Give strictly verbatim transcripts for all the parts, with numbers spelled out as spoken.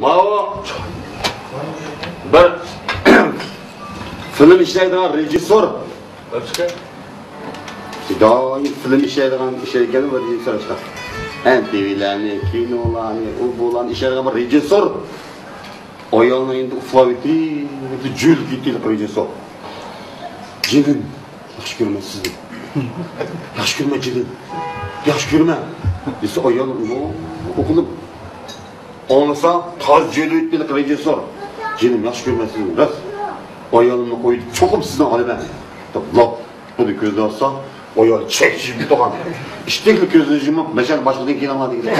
ماۋۇ بىر فىلىم ئىشلەيدىغان رېژىسسور. دائىم فىلىم ئىشلەيدىغان ئىشلەيدىكەن بىر رېژىسسور ئىشلەپ. ئەنتىۋىلەرنى، كىنولارنى، ئۇ بۇلارنى ئىشلەيدىغان بىر رېژىسسور. ئايالنى ئەمدى ئۇخلاۋېتىپ، جۈل كېتىپ رېژىسسور. جېنىم، ياخشى كۆرىمەن سىزنى. ياخشى كۆرىمەن جېنىم. ياخشى كۆرىمەن. دېسە ئايال ئۇنى ئوقۇلۇپ. ئاڭلىسا، تاز جۆلۈۋېتىپ رېژىسسور. جېنىم، ياخشى كۆرمەن سىزنى، راست. ئايالىمنى قويۇپ، چوقۇم سىزنى ئالىمەن. دەپ لاپ، بۇنى كۆزىدە ئالسا، ئايال چەكچىيىپ تۇرغان. ئىشتىكلا كۆزىنى يۇمۇپ، مەشەدە باشقىدىن كېلىڭلار دېگەن.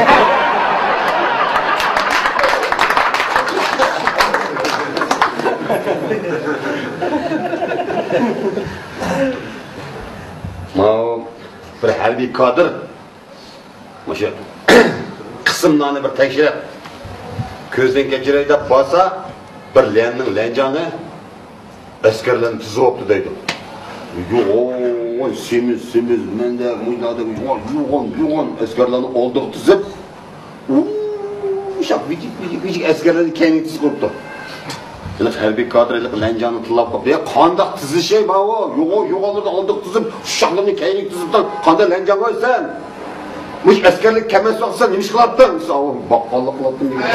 ماۋۇ بىر ھەربىي كادىر. مۇشۇ قىسىملارنى بىر تەكشۈرۈپ، كۆزدىن كەچۈرەي دەپ بارسا، بىر لەننىڭ لەنجاڭى ئەسكەرلەرنى تىزىۋاپتۇ دەيدۇ. يوغان سېمىز، سېمىز، مەندەك، مۇنداق دەپ، يوغان، يوغان ئەسكەرلەرنى ئالدىغا تىزىپ، ئۇششاق ۋىجىك، ۋىجىك، ۋىجىك ئەسكەرلەرنى كەينىگە تىزىپ قويۇپتۇ. ھېلىقى ھەربىي كادىر ھېلىقى لەنجاڭنى تىللاپ قاپتۇ. يا قانداق تىزىشەي ماۋۇ؟ يوغان، يوغانلىرىنى ئالدىغا تىزىپ، ئۇششاقلىرىنى كەينىگە تىزىپ، قانداق لەنجاڭ سەن؟ مۇشۇ ئەسكەرلىك كەلمەس ۋاقىت سەن نېمە ئىش قىلاتتىڭ؟ دېسە، ئاۋۇ باققانلىق قىلاتتىم دېگەن.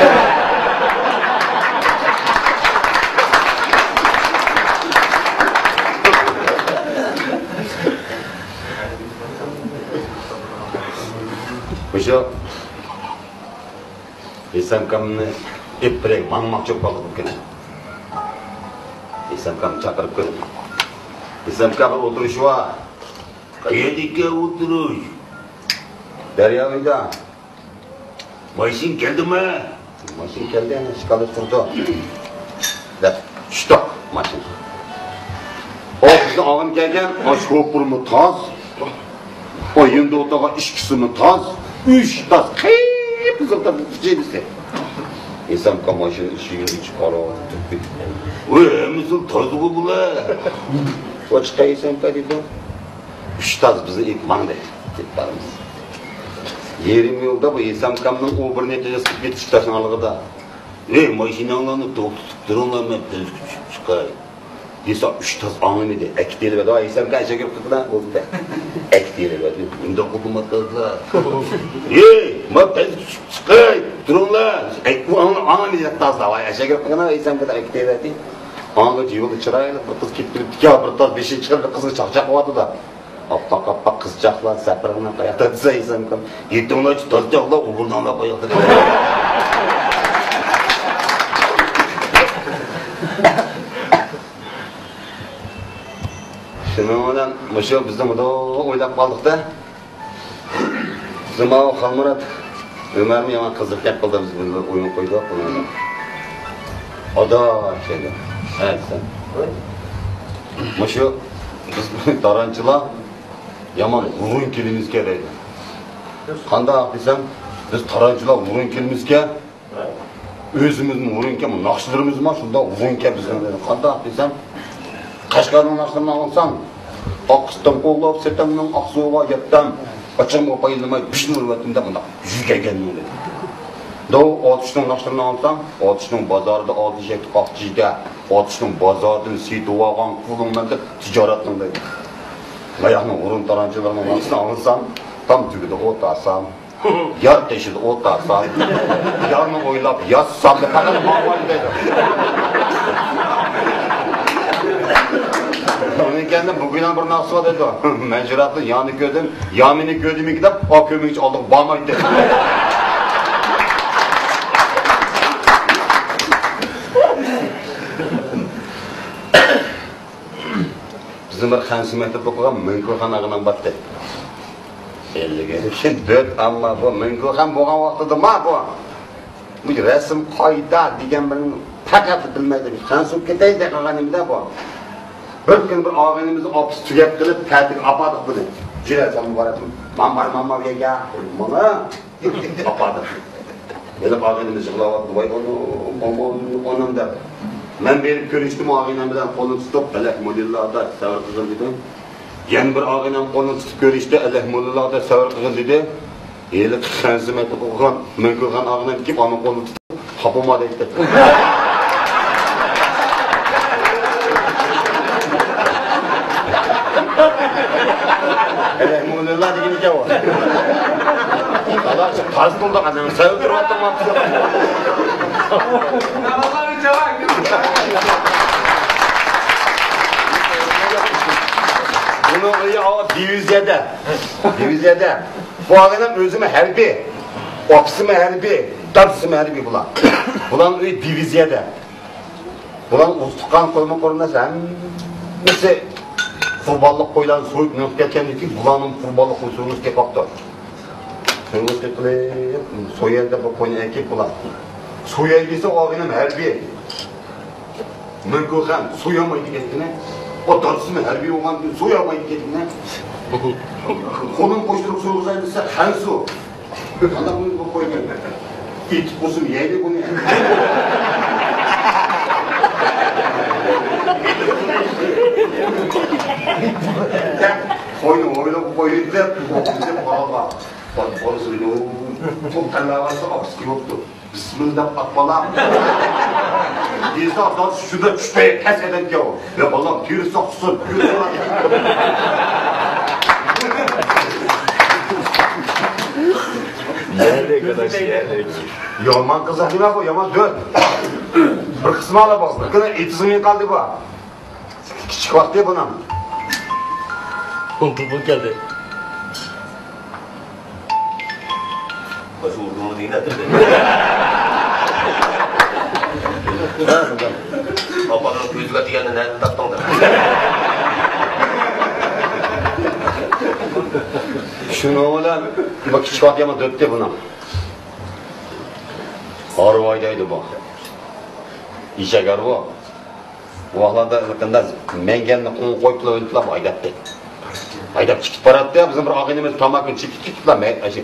مۇشۇ ھېسامكامنى ئېلىپ بېرەي، ماڭماقچى بولۇپ قالدى بۇ كۈنى. ھېسامكامنى چاقىرىپ كۆرۈپ. ھېسامكا، بىر ئولتۇرۇش بار. قەيەردىكى ئولتۇرۇش؟ دەريا بويىدا. ماشىنا كەلدىمۇ؟ ماشىنا كەلدى، ئەنە ئىشىك ئالدىدا تۇرىدۇ. دەپ چۈشتۇق ماشىنا. ئۇ بىزنى ئالغىلى كەلگەن، ئا، شوپۇرمۇ تاز. ئۇ يېنىدا ئولتۇرغان ئىككىسىمۇ تاز. ئۈچ تاز. قىپقىزىل تاز، ئىچىمىزدە. ھېسامكا ماشىنا ئىشىكىنى ئېچىپ قاراپ تۇرۇپ كېتىپتۇ. ۋاي، ھەممىسى تازغۇ بۇلار. ۋاي، چىقاي ھېسامكا دېدى. ئۈچ تاز بىزنى ئېلىپ ماڭدى. كېتىپ بارىمىز. يېرىم يولدا بۇ ھېسامكامنىڭ ئۇ بىر نېقىغا سىقىپ كېتىش تاشنىڭ ئارىلىقىدا. ۋەي، ماشىناڭلارنى توختىتىپ تۇرۇڭلار، مەن پەسكە چۈشۈپ چىقاي. دېسە، ئۈچ تاز ئاڭلىمىدى. ئەكېتىۋەردى. ھېسامكا ئەشەگە قىلغان بولدى. ئەكېتىۋەردى. مۇنداق قىلدىم تازلار. ھەي، مەن پەسكە چۈشۈپ چىقاي. تۇرۇڭلار. ئەي، ئۇ ئاڭلا-، ئاڭلىمىدى تازلار. ۋاي، ئەشەگە قىلغان ھېسامكا ئەكېتىۋەردى. ئاڭغىچە يولدا چىرايلىق بىر قىز كېتىپ كېلىپتىكەن، بىر تاز بېشىنى چىقىرىپ بىر قىزغا چاقچاق قىلىۋاتىدۇ. ئاپئاق، ئاپئاق قىزچاقلار سەپىرىڭلار قاياقتا دېسە، ھېسامكام، يېتىڭلارچە تازچاقلار ئوغرىنىڭلار قاياقتا دېدى. شۇنىڭ بىلەن مۇشۇ بىزنىڭ مۇنداق ئويلاپ قالدۇق-دە. بىزنىڭ ماۋۇ خالمۇرات ئۆمەرمۇ يامان قىزىق گەپ قىلدى، بىز بىر ئويۇن قويدۇق بۇنىڭ بىلەن. ئادا دېدى. ھە دېسەم. مۇشۇ بىز تارانچىلار يامان ھۇرۇن كېلىمىزكەن دەيدۇ. قانداق دېسەم، بىز تارانچىلار ھۇرۇن كېلىمىزكەن. ئۆزىمىزمۇ ھۇرۇنكەن، ناخشىلىرىمىزمۇ شۇنداق ھۇرۇنكەن بىزنىڭ. قانداق دېسەم، قەشقەرنىڭ ناخشىلىرىنى ئاڭلىسام، ئاققۇستىن قوغلاپ سېتەمنىڭ ئاقسۇغا يەتتەم، ئاچامغا پايلىماي بىشنى ئۇرۇۋەتتىم دەپ مۇنداق يۈگەگەننىڭ دېدى. داۋۇ ئاتۇشنىڭ ناخشىلىرىنى ئاڭلىسام، ئاتۇشنىڭ بازارىدا ئالتە ئېشەكتە قاقچى ئىگە، ئاتۇشنىڭ بازارىدىن سېتىۋالغان قۇلۇڭ مەن دەپ تىجارەتنىڭ دەيدۇ. باياقنىڭ ھۇرۇن تارانچىلىرىنىڭ ناخشىسىنى ئاڭلىسام، تام تۈۋىدە ئولتۇرسام، يار قېشىدا ئولتۇرسام، يارنى ئويلاپ يازسام دەپ پەقەت ماڭغان دەيدۇ. ئۇنىڭ كەينىدىن بۈگۈن بىر ناخشا بار دەيدۇ. مەن شىراقتىن يارنى كۆردۈم، يار مېنى كۆردىمىكىن دەپ، ئا كۆرمىگۈچە ئالدىغا بارمايتتى. بىزنىڭ بىر خەنزۇ مەكتەپتە ئوقۇغان مىڭكۇخان ئاغىنەم بارتتى. ئەللىك يىل ئىچىدە دۆت ئامما بۇ مىڭكۇخان بولغان ۋاقتىدىما بۇ. بۇ رەسىم قايدا دېگەن بىرنى پەقەت بىلمەيدۇ. خەنزۇ كېتەي دەپ قالغان ئىدى بۇ. بىر كۈنى بىر ئاغىنىمىزنىڭ ئاپىسى تۈگەپ قېلىپ، تەتۈرگە ئاپاردۇق بۇنى. جۈرە سەن مۇبارەك. مامار، مامار، يەگە. مانا. ئاپاردى. ھېلىقى ئاغىنىمىز يىغلاۋاتىدۇ، ۋاي ئانام، ئانام، ئانام دەپ. مەن بېرىپ كۆرۈشتۈم ئاغىنەم بىلەن، قولىنى تۇتۇپ، ئەلھەمدۇلىللا دەپ سەۋر قىلغىن دېدىم. يەنە بىر ئاغىنەم قولىنى تۇتۇپ كۆرۈشتى، ئەلھەمدۇلىللا دەپ سەۋر قىلغىن دېدى. ھېلىقى خەنزۇ مەكتەپتە ئوقۇغان مىڭكۇخان ئاغىنەم كېلىپ ئانىنىڭ قولىنى تۇتۇپ، قاپىما دەيتتى. رەھمۇللا دېگىنىكەن ئۇ. تازا قىلدۇق ئانام. سەۋر تۇرۇۋاتتىڭ. بۇنىڭ ئۆيى دىۋىزىيەدە. دىۋىزىيەدە. بۇ ئاغىنەم ئۆزىمۇ ھەربىي، ئاپىسىمۇ ھەربىي، دادىسىمۇ ھەربىي بۇلار. بۇلارنىڭ ئۆيى دىۋىزىيەدە. بۇلارنىڭ ئۇز-تۇغقان، قويما-قېرىنداش ھەممىسى قۇربانلىق قويلارنى سويۇپ مېڭىپ كەتكەندىن كېيىن، بۇلارنىڭ قۇربانلىق قوي سويغۇسى كېلىپ قاپتۇ. سويغۇسى كېلىپ، سوياي دەپ بىر قوينى ئەكىپ بۇلار. سوياي دېسە، ئاغىنەم ھەربىي. مەنكۇ خان سويالمايدۇ كەتكىنە. ئۇ دادىسىمۇ ھەربىي بولغاندىن كېيىن سويالمايدۇ كەتكىنە. قولۇم قوشتۇرۇپ سويغۇزاي دېسە، خەنسۇ. قانداق بولۇپ قويدۇم؟ ئېتىپ قويسۇم يەيلى بۇنى. قوينى ئويلاپ قويدى دەپ، دەپ بالىغا. بار، بالىسى بىلەن توپ تەللەۋاتسا، ئاپىسى كېلىپتۇ. بىسمىللا دەپ ئات بالا. ئىنسان ئاتاسى شۇنداق چۈشتى، پەس ئادەمكەن ئۇ. يا بالام، تېرىسى ئاقسۇن، تېرىسى ئاقسۇن. يەرلىك ئاداش، يەرلىك. يامان قىزاق نېمە بۇ، يامان دۆت. بىر قىسمى ئالا بار، بىر كۈنى ئېتىزىمى قالدى بار. كىچىك ۋاقتى بۇنىڭ. بۇ، بۇ، بۇ كەلدى. ماشۇ ئۇردۇڭمۇ دېگىنە. ھە، قىزىم. ئاپامنىڭ كۆزىگە تىگەننى نەدىن تاپتىڭ دەپ. شۇنىڭ بىلەن بۇ كىچىك ۋاقتى يامان دۆتتى بۇنىڭ. ھارۋاي دەيدۇ بۇ. ئىشەگەر بۇ. بۇ ۋاقىتلاردا قانداق مەڭگەننى قوڭغا قويۇپلا ئۆلتۈرۈپ ھايداپتى. ھايداپ چىقىپ باراتتى، بىزنىڭ بىر ئاغىنىمىز تاماكىنى چېكىپ چىقىپلا، مەي-، ئاشۇ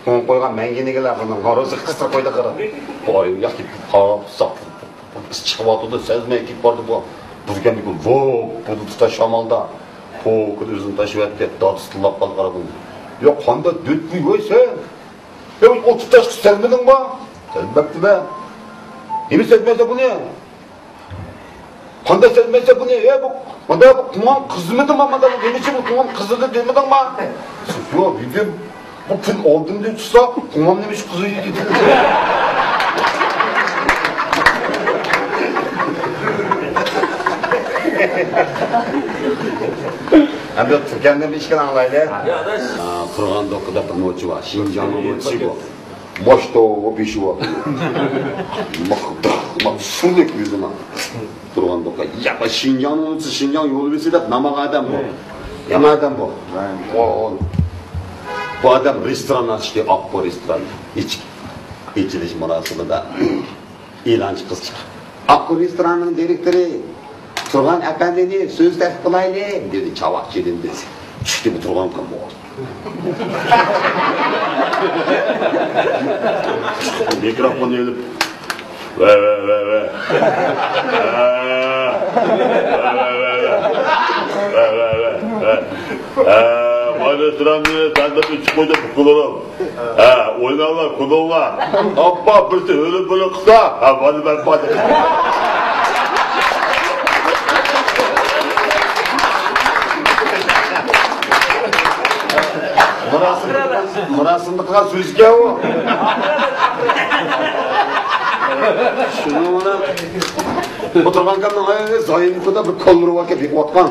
قوڭغا قويغان مەڭگىنىگىلا بۇنىڭ نارازى قىستۇرۇپ قويدى قارا. بۇ ئاياق قاپساق، بىز چىقىۋاتىدۇ، سەزمەي كېتىپ باردى بۇ. بىر كەمدىكى ۋوپ، بۇلۇت تۇتاش شامالدا. پوكىدا ئۆزىنى تاشلىۋەتتى، دادىسى تىللاپ قالدى قارا بۇنى. يا قانداق دۆت بۇ، ۋاي سەن؟ يا ئۇ تۇتاشقا سەزمىدىڭما؟ سەزمەپتىمەن. نېمە سەزمەيسەن بۇنى؟ قانداق سەزمەيسەن بۇنى؟ ئە، بۇ، مانا بۇ قۇمام قىزىمىدىما؟ مانا بۇ نېمە ئۈچۈن بۇ قۇمام قىزىدى دېمىدىڭما؟ ياق، دېدىم. بۇ كۈن ئالدىمدىن چىقسا، قۇمام نېمە ئۈچۈن قىزىدى دېدىم. ئەمدى تۈركەمدىن بىر ئىككىنى ئاڭلايلى. يا، ئاداش. ئا، تۇرغان دوقىدا بىر نوچى بار. شىنجاڭنىڭ نوچىسى بۇ. ماشتو بېشى بار. ماق، ماق، سۇلۇق يۈزى ماق. تۇرغان دوقا. يا، شىنجاڭنىڭ نوچىسى، شىنجاڭ يول بېشى دەپ ناماق ئادەم بۇ. يامان ئادەم بۇ. ئو، ئو. بۇ ئادەم رېستوران ئاچتى، ئاققۇ رېستوران. ئېچىلىش مۇراسىمىدا. ئېلانچى قىز چىقىپ، «ئاققۇ رېستوراننىڭ دىرېكتورى تۇرغان ئەپەندىنى سۆز تەكلىپ قىلايلى» دېدى. چاۋاك چېلىندى. چۈشتى بۇ تۇرغان كامبۇغا. مىكروفوننى ئېلىپ، ۋە، ۋە، ۋە، ۋە. ۋە، ۋە، ۋە، ۋە. ۋە، ۋە، ۋە، ۋە. ھە، باي رېستوراننى تەنتىپ ئېچىپ قويدۇم، كۇلۇرۇم. ھە، ئويناڭلار، كۇلۇرلار. ئاپپا، بىرسى ئۆلۈپ بىرى قىسا. ھە، بارى بەربات. مۇراسىم، مۇراسىمدا قىلغان سۆزكەن ئۇ. شۇنىڭ بىلەن ئولتۇرغان كامنىڭ ئايىغى زايىمكىدا بىر كاللىرى باركەن، بېقىۋاتقان.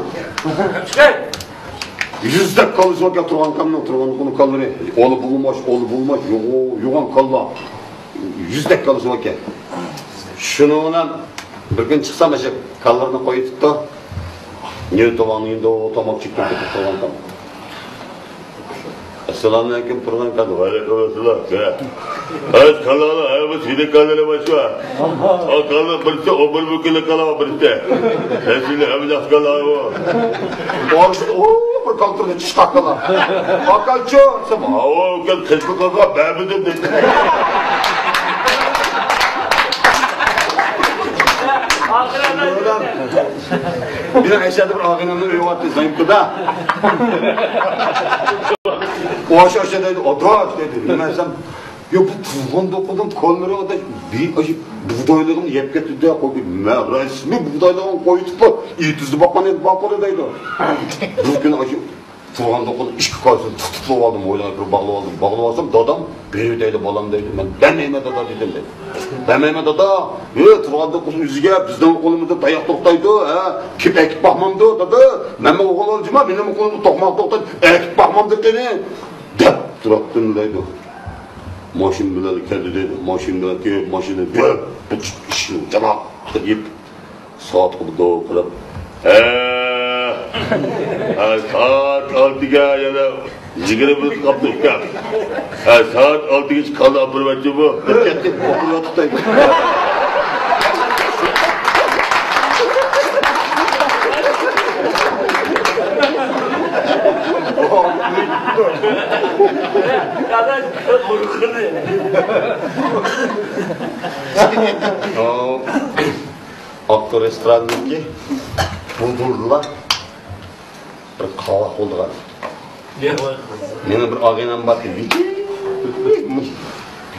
يۈزدەك كاللىسى باركەن تۇرغان كامنىڭ، تۇرغان كاللىرى. ئولى بولماش، ئولى بولماش، يوغان كاللا. يۈزدەك كاللىسى باركەن. شۇنىڭ بىلەن بىر كۈن چىقسام، ئاشۇ كاللىرىنى قويۇۋېتىپتۇ. نيۇتوۋانىڭ يېنىدا تاماق چېكىپ كېتىپ تۇرغان كام. ئەسسالامۇئەلەيكۇم، تۇرغان كاللا. ۋەئەلەيكۇم ئەسسالام. ھە. ھە، كاللا، ھە، بۇ سېنىڭ كاللىرى باشقا. ئا، كاللا بىرسى، ئون بىر مىڭ كىلو كاللا بىرسى. سەن سېنى ھەممە ياخشى كاللا بۇ. بارسا، ئۇ، بىر كالتۇرنى چىشقاققىلا. ئاكاچۇ، دېسەم، ئاۋۇ، ئۇكام، قىزىققا بەرمىدىم دېدى. مېنىڭ ئەشەدە بىر ئاغىنەمنىڭ ئۆيى بارتى، زايمكىدا. ئاشۇ، ئاشۇ دەيدۇ، ئاداش دەيدۇ. نېمە دېسەم، يا، بۇ تۇغقان دوققىدىن كونىلىرى ئاداش، بى-، ئاشۇ بۇغدايلىقىنى يەپ كەتتى-دە، قوي-، مە-، رەسمىي بۇغدايلىقىنى قويۇتۇپلا، ئېتىزدا باققان ئىدى، باققىلى دەيدۇ. بىر كۈنى ئاشۇ تۇغقان دوققىنى ئىككى كاسىنى تۇتۇپلا ئالدىم، موينىغا كىرىپ باغلاپ ئالدىم. باغلاپ ئالسام، دادام بېرىۋېتەيلى بالام دەيدۇ. مەن بەرمەيمەن دادا دېدىم دەيدۇ. بەرمەيمەن دادا. ھە، تۇغقان دوققىنى ئۆزىگە، بىزنىڭ قولىمىزدا تاياق توختايدۇ، ھە، كىم ئەكىپ باقمامدۇ دادا؟ مەنمۇ ئوغۇل ئالجىما، مېنىڭمۇ قولۇمدا توقماق توختايدۇ، ئەكىپ باقمامدۇ قېنى؟ دەپ تۇراتتىم دەيدۇ. ماشىنا بىلەن كەلدى دەيدۇ. ماشىنا بىلەن كېلىپ، ماشىنا دەپ، بۇ ئىشنى جالاق قىلىپ، سائەتكە بىر دوۋا قىلىپ، ھە، ھە، سائەت ئالتىگە يەنە يىگىرمە مىنۇت قاپتۇ ئۇكام. ھە، سائەت ئالتىگىچە كاللا ئاپىرىۋەتتىمۇ؟ كەتتى، ئاپىرىۋەتتى. ئاپتور رېستوراننىڭكى بۇلدۇرلا بىر قاۋاق بولىدىغان. مېنىڭ بىر ئاغىنەم بار ئىدى.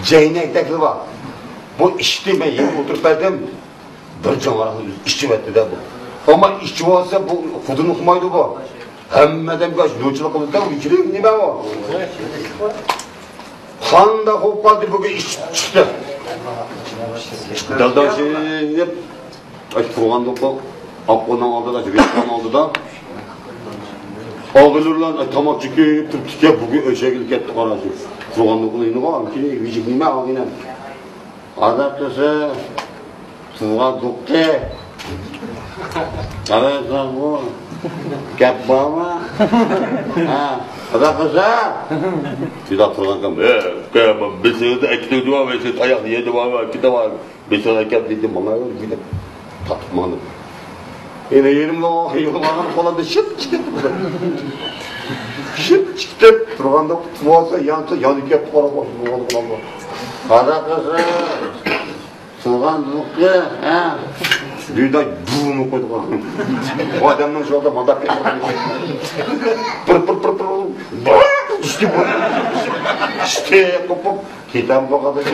جەينەكتەكلا بار. بۇ ئىچتى، مەن يېنىپ ئولتۇرۇپ بەردىم. بىر جاڭ ھاراقنى ئۆزى ئىچىۋەتتى-دە بۇ. ئەمما ئىچىۋالسا بۇ خۇدىنى ئۇقمايدۇ بۇ. ھەممە ئادەمگە ئاشۇ نوچىلىق قىلىدۇ-دە، بۇ ئىچىدە نېمە ئۇ؟ قانداق بولۇپ قالدى بۈگۈن ئىچىپ چىقتى. دالداشىپ ئاشۇ تۇرغاندۇق بۇ. ئاققۇنىڭ ئالدىدا، ئاشۇ رېستوران ئالدىدا. ئاغىنىلەر تاماق چېكىپ تۇرۇپتىكەن، بۈگۈن ئۆشەكلىك كەتتى قاراشۇ. تۇرغاندۇقنىڭ يېنىغا، كېيىن ۋىجىك نېمە ئاغىنەم؟ ئاداقىسى، تۇغقان دوققى. قارايسەنغۇ، گەپ بارمۇ؟ ھە، ئاداقىسى. شۇنداق تۇرغانكەن، ئە، ئۇكا، بىر سېغىزدا ئەكېتىۋېتىۋال، بىر سېغىز تاياقنى يەيدىۋال، كېتىۋال. بىر سېغىز ئەكەپ دېدىم، ماڭا ئۆيگە دەپ تارتىپ ماڭدىم. يەنە يېرىم يولغا قالامدا شىپ چىقىپ. شىپ چىقىپ تۇرغاندا قۇتۇلۇۋالسا، يانسا يانىكەپ قاراپ بولغان بولامدۇ. قانداق قىلسا، تۇرغان بۇلۇققا، ھە؟ دۈيدە بۇمۇ قويدى قالغان. بۇ ئادەمنىڭ شۇ يولدا مانداق بىر، بىر، بىر، بىر، بىر، چۈشتى بۇ. چۈشتى، قوپۇپ. كېتەم بۇ قاداش.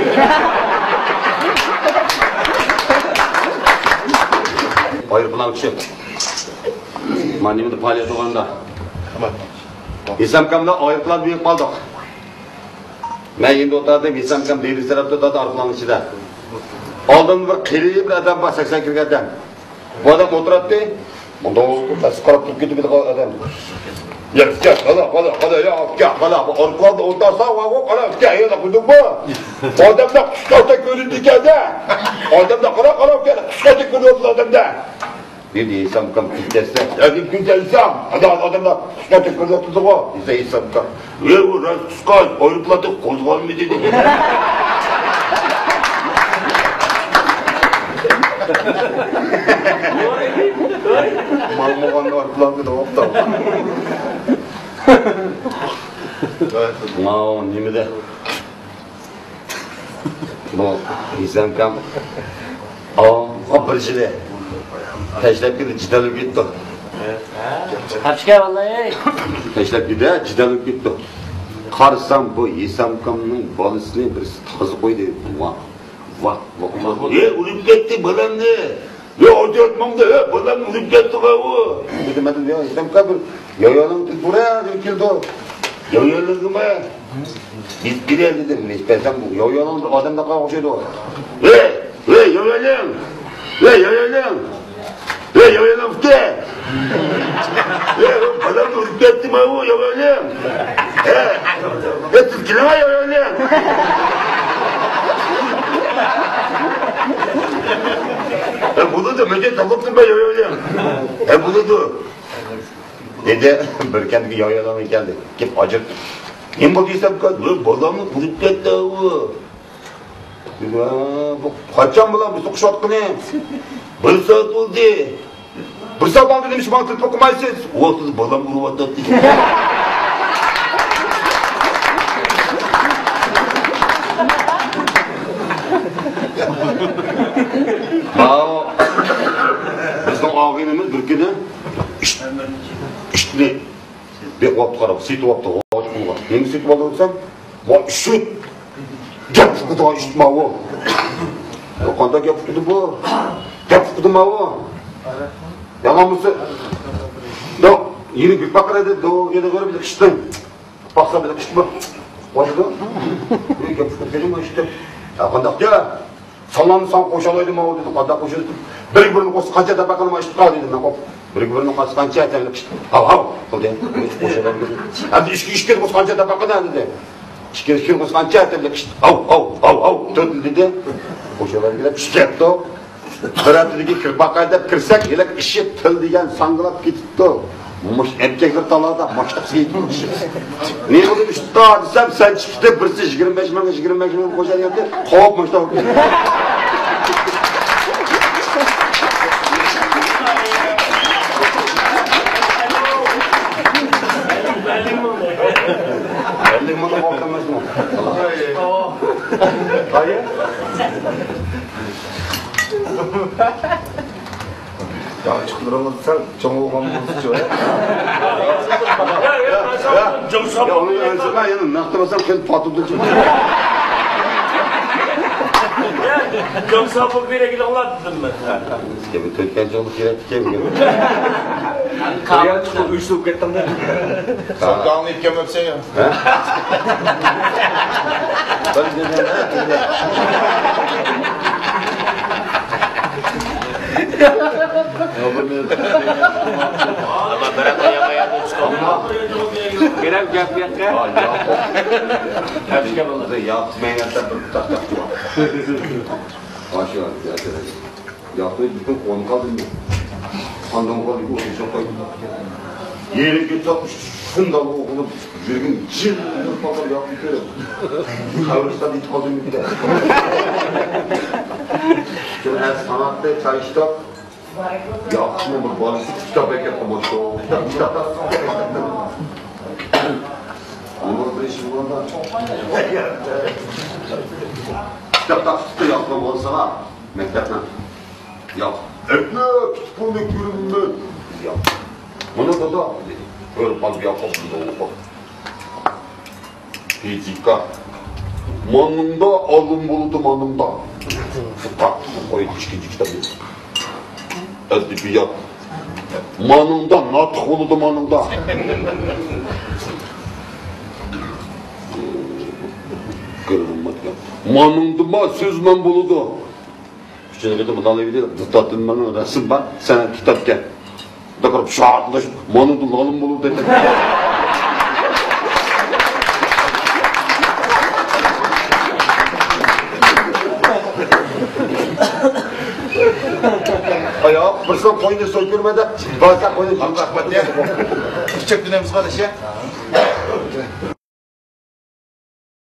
ئايروپىلان ئۇچۇپ، مانا نېمىدە پائالىيەت بولغاندا، ھېسامكام بىلەن ئايروپىلاندا مېڭىپ قالدۇق. مەن يېنىدا ئولتۇردۇم، ھېسامكام دېرىزە تەرەپتە ئولتۇردى ئايروپىلاننىڭ ئىچىدە. ئالدىمدا بىر قېرى بىر ئادەم بار، سەكسەن كىرگەن ئادەم. بۇ ئادەم ئولتۇراتتى. مۇنداق بىر قاراپ تۇرۇپ كېتىپ كېتىدىغان ئادەم. يا، ئۇكا، قالا، قالا، قالا، يا، ئۇكا، قالا، بۇ ئارقىلاردا ئولتۇرسا، ۋا، ۋا، قالا، ئۇكا، يا، قىلدىڭمۇ؟ ئادەمدە قۇشقاچتەك كۆرۈنىدىكەن-دە. ئادەمدە قارا، قارا، ئۇكا، قۇشقاچتەك كۆرۈنۈپ ئادەمدە. دېدى ھېسامكام كۈلكەسىدە. يا، كۈلكەلىسەم، ئادەم، ئادەمدە قۇشقاچتەك كۆرۈنۈپ تۇرىدىغۇ. دېسە ھېسامكام، ۋە، ئۇ راست قۇشقاچ، ئايروپىلاندا قوزغالمىدى دېدى. ماڭمىغاندا ئايروپىلانغا داۋاپتا. ماۋۇ نېمىدە؟ بۇ ھېسامكام ئاغا بىر يىلى تاشلاپ كېتىپ جىدەللىك كېتىپتۇ. قاپشىكەن ۋاللاھى. تاشلاپ كېتىپ جىدەللىك كېتىپتۇ. قارىسام بۇ ھېسامكامنىڭ بالىسىنى بىرسى تازا قويدى. ۋاھ، ۋاھ، ۋاھ، ۋاھ. ئۇرۇپ كەتتى بالامنى. يا، ئاجراتماڭدا، ھە، بالام ئۆلۈپ كەتتىغۇ. دېدىم، مەن، يا، ھېسامكا بىر يايانىڭ تېلېفونى كېلىدۇ. يايانىڭمۇ؟ بىز كېلەي دېدىم، نىسبەتەن بۇ يايانىڭ بىر ئادەم داقا ئوخشايدۇ. ھەي، ھەي، يايانىڭ! ھەي، يايانىڭ! ھەي، يايانىڭ ئۇكا! ھەي، بالام ئۆلۈپ كەتتىمۇ، يايانىڭ! ھە، ھە، سىز كېلىڭە، يايانىڭ! ھە، بولىدۇ، مەن تاپتىم مەن يايانىڭ. ھە، بولىدۇ. دېدى، بىر كەنتتىكى يايانىڭ كەلدى. كېلىپ ئاجرىتىپ. نېمە بولدى دېسەم، ۋە بالامنى ئۇرۇپ كەتتى ئۇ. دېدى، ۋە، بۇ قاچان بۇلار بىزنى قوشۇۋاتقىنى؟ بىر سائەت بولدى. بىر سائەت ئالدىن نېمىشقا ماڭا تېلېفون قىلمايسىز؟ ئۇ ۋاقىتتا بالام ئۇرۇۋاتاتتى. ماۋۇ بىزنىڭ ئاغىنىمىز بىر كۈنى ئىت، ئىتنى بېقىۋاپتۇ، قاراپ، سېتىۋاپتۇ، غاۋاچ قىلغان. نېمە سېتىۋالدىڭ دېسەم، ۋا، ئىت. گەپ ئۇقىدىغان ئىت ماۋۇ. قانداق گەپ ئۇقىدۇ بۇ؟ گەپ ئۇقىدۇ ماۋۇ. يامان بولسا، دو، يېنىك بېرىپ باققىلى دېدى، دو، يەنە كۆرۈپ بېقىشتىن. باقسا بېقىشتىمۇ؟ قوشىدۇ. بىر گەپ قىلىپ بېرىڭ ئىشتە. يا قانداق گەپ؟ سالام ساڭا قوشالايدۇ ماۋۇ دېدى. قانداق قوشىدۇ؟ بىرگە بىرنى قوشسا قانچە تاپاقىنى ماشىتقا دېدى. مەن قوپ. بىرگە بىرنى قوشسا قانچە تەملىك ئىشتە. ھاۋ، ھاۋ، قىلدى. قوشىلايدۇ. ئەمدى ئىككى ئىككىنى قوشسا قانچە تاپاقىنى دېدى. ئىككى ئىككىنى قوشسا قانچە تەملىك ئىشتە. ھاۋ، ھاۋ، ھاۋ، ھاۋ، تۆت دېدى. قوشالايدۇ دەپ ئىشتە. بىر ھەپتىدىن كېيىن كىرىپ باقاي دەپ كىرسەك، ھېلىقى ئىشى تىل دېگەن ساڭگىلاپ كېتىپتۇ. مۇشۇ ئەركەكلەر تالادا ماشتا قىلىپ. نېمە بولدى ئۇستا دېسەم، سەن چىقتى، بىرسى يىگىرمە بەش مىڭ، يىگىرمە بەش مىڭ خوجايىن ئەتتى، قوپ ماشتا بولۇپ كەتتى. ئەللىك مىڭ ئوخشىماسمۇ؟ ئايە؟ ياغچىقلىرىڭىز سەل چوڭ بولغان بولسىچۇ. يا، يا، يا، يا، ئۇنى ئۆلچىمە، يەنە نەقتە بولسام، خېلى پاتىدىچۇ. جومسا بولۇپ بېرەگىلىڭلار دېدىم مەن. سىزگە بىر تۆتكەن جىڭلىق كېرەك ئىكەن. قاۋا چىقىپ ئۈچ سوپ كەتتىڭ دە. سوكاڭنى ئىككى مەپسەن يا. بىرەر گەپ يەتكە. ياقمايمەن دەپ بىر تاق تاق. ياقماي بۈتۈن قونۇپ قالدىم. قاندىن قالدى بۇ ئۆيدە قويدۇم. يېرىمگە چاپ شۇنداق ئوقۇنۇپ يۈرگىن جىل قالغان ياقمىدى. قەبرىستاندا يېتىپ قالدىم بىر. شۇ ئەر ساناتتى چاي ئىچتۇق. ياقۇپنىڭ بىر بالىسى كىتاب ئەكەپ قويماپتۇ. كىتاب، كىتاب. ئۇنىڭ بىر ئىشى بولغاندا. كىتاب تاپشۇرۇپتۇ ياقۇپنىڭ بالىسىغا. مەكتەپنىڭ. ياق. ئەپلە، پۇتبولنى كۆرۈنمە. ياق. مانا دادا، دېدى. كۆرۈپ قالدى ياقۇپ، بۇنى ئوقۇپ. فىزىكا. مانىڭدا ئالىم بولىدۇ، مانىڭدا. قويدى ئىككىنچى كىتابنى. ئەدەبىيات. مانىڭدا ناتىق بولىدۇ، مانىڭدا. مانىڭدىما سۆزمەن بولىدۇ. ئۈچىنچى قېتىم مۇتالىئە ئېتىپ، دۇتاتىن مېنىڭ رەسىم بار، سەنئەت كىتابكەن. بىر قاراپ شارتلىشىپ، مانا دۇلغالىم بولۇپ دېدى. ئاياق، بىرسىنىڭ قوينى سويۇپ كۆرمە دەپ، باركا قوينى. ئىچەك دېمەيمىز قارىشى.